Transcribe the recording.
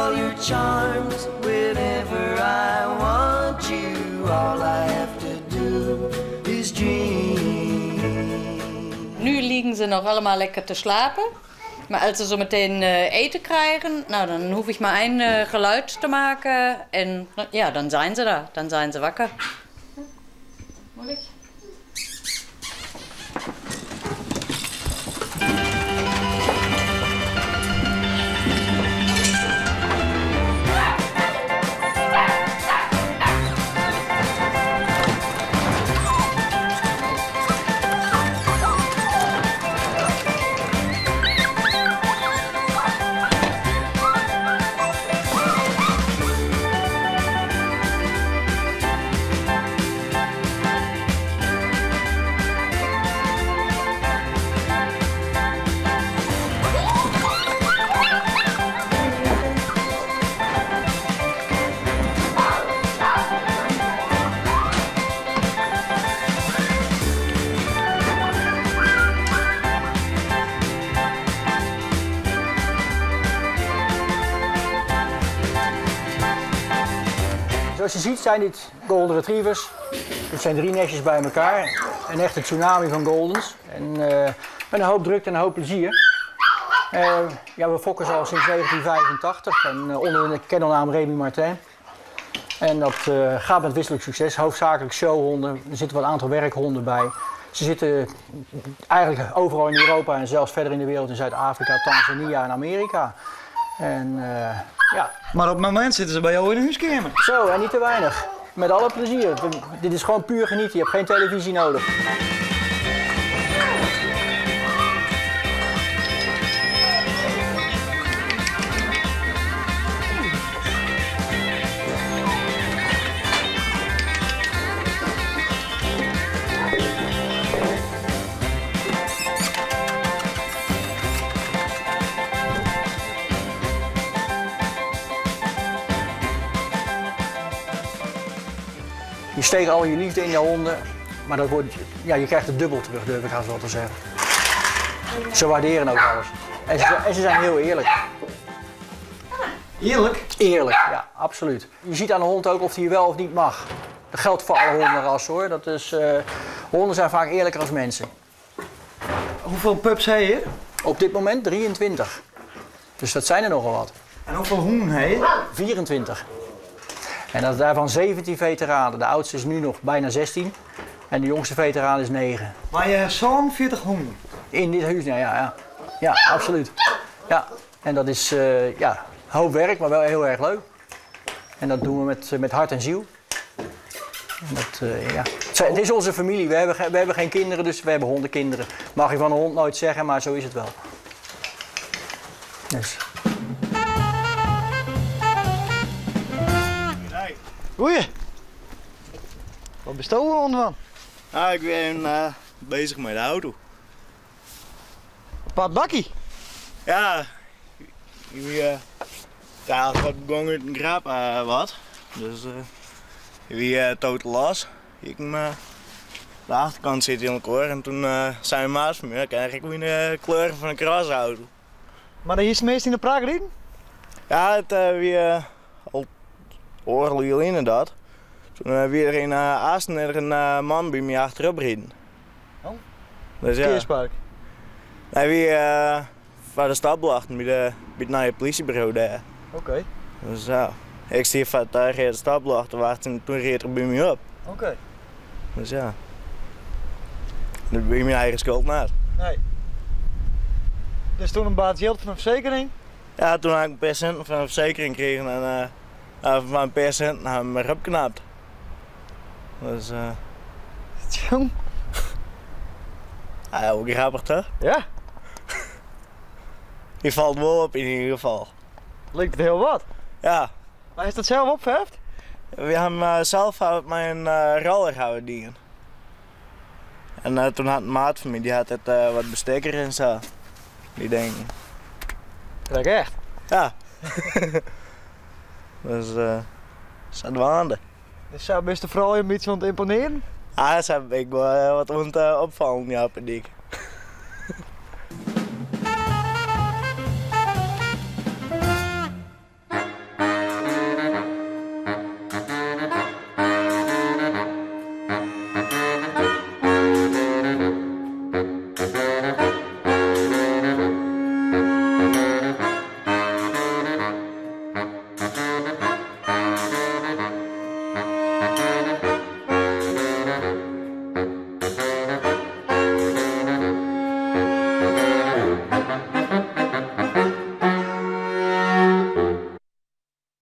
all your charms. Whenever I want you, all I have to do is dream. Nu liegen ze nog allemaal lekker te slapen. Maar als ze zo meteen eten krijgen, nou, dan hoef ik maar één geluid te maken. En ja, dan zijn ze daar. Dan zijn ze wakker. Moet ik? Zoals je ziet zijn dit golden retrievers. Dit zijn 3 nestjes bij elkaar. Een echte tsunami van goldens. En met een hoop drukte en een hoop plezier. We fokken ze al sinds 1985 en onder de kennelnaam Remy Martin. En dat gaat met wisselend succes. Hoofdzakelijk showhonden. Er zitten wat aantal werkhonden bij. Ze zitten eigenlijk overal in Europa en zelfs verder in de wereld in Zuid-Afrika, Tanzania en Amerika. Maar op het moment zitten ze bij jou in de huiskamer. Zo, en niet te weinig. Met alle plezier. Dit is gewoon puur genieten. Je hebt geen televisie nodig. Je steekt al je liefde in je honden, maar je krijgt het dubbel terug, durf ik haast wel te zeggen. Ze waarderen ook alles. En ze zijn heel eerlijk. Eerlijk? Eerlijk, ja, absoluut. Je ziet aan de hond ook of hij wel of niet mag. Dat geldt voor alle hondenrassen hoor. Honden zijn vaak eerlijker als mensen. Hoeveel pups heb je? Op dit moment 23. Dus dat zijn er nogal wat. En hoeveel honden heb je? 24. En dat daarvan 17 veteranen. De oudste is nu nog bijna 16 en de jongste veteraan is 9. Maar je hebt zo'n 40 honden? In dit huis, ja, ja, ja. Ja, absoluut. Ja, en dat is een hoop werk, maar wel heel erg leuk. En dat doen we met hart en ziel. En dat ja. Het is onze familie. We hebben geen kinderen, dus we hebben hondenkinderen. Mag je van een hond nooit zeggen, maar zo is het wel. Dus. Goeie. Wat bist du onder van? Ik ben bezig met de auto. Een paar bakkie? Ja. Ik daar had begonnen met een grap wat. Dus wie totaal los. Ik de achterkant zit in elkaar en toen zei mijn maat van me, krijg ik weer de kleur van een crossauto. Maar dat is het meest in de Praag gereden? Ja, het wie al oorlog inderdaad. Toen weer in Assen er een man bij mij achterop reden. Oh. Dus, ja. Verkeerspark? Nee, wie waar de stapel achter bij het nieuwe politiebureau daar. Oké. Dus ja, ik zie van daar reed de stapel achter wachten en toen reed er bij mij op. Oké. Dus ja. Dat ben je mijn eigen schuld naast. Nee. Dus toen een baat geld van een verzekering? Ja, toen had ik een paar centen van een verzekering gekregen en van een paar centen hebben we me opgeknapt. Dus Tjong. Ah, ja, ook grappig toch? Ja. Je valt wel op in ieder geval. Lijkt het heel wat. Ja. Maar is dat zelf opgeheft? We hebben zelf mijn roller houden dingen. En toen had een maat van mij, die had het wat bestekker en zo. Die dingen. Dat echt? Ja. Dus zat waande. Dus zou best de vrouw een beetje aan het imponeren? Ah, dat zou ik wel wat aan het opvallen, ja, op het dik.